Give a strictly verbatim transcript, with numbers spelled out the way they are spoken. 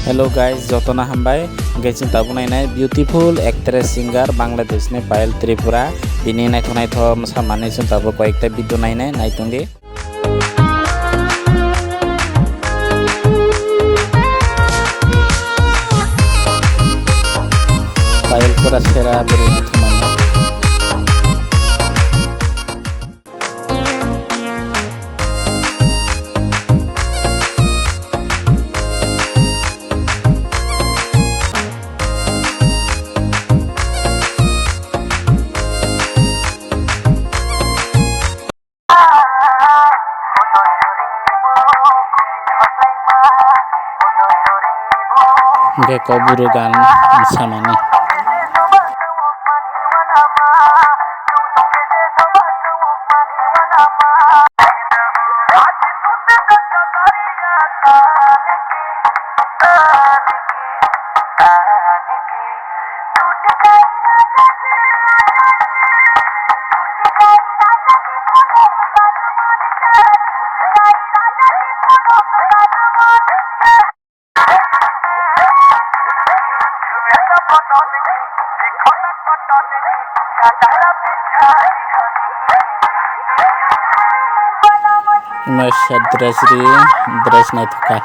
Hello guys, jotono hambai. Hwnkhe chwng tabuk nainai beautiful actress singer Bangladesh ni Payal Tripura. Bini naithok naithok mwsa manwi chwng tabuk koyekta video nainai, naitongdi. Payal pura sera bwrwi naithok manwi. Hwnkhe Kokborok gan samani. Masa dress ri, dress naithok kha.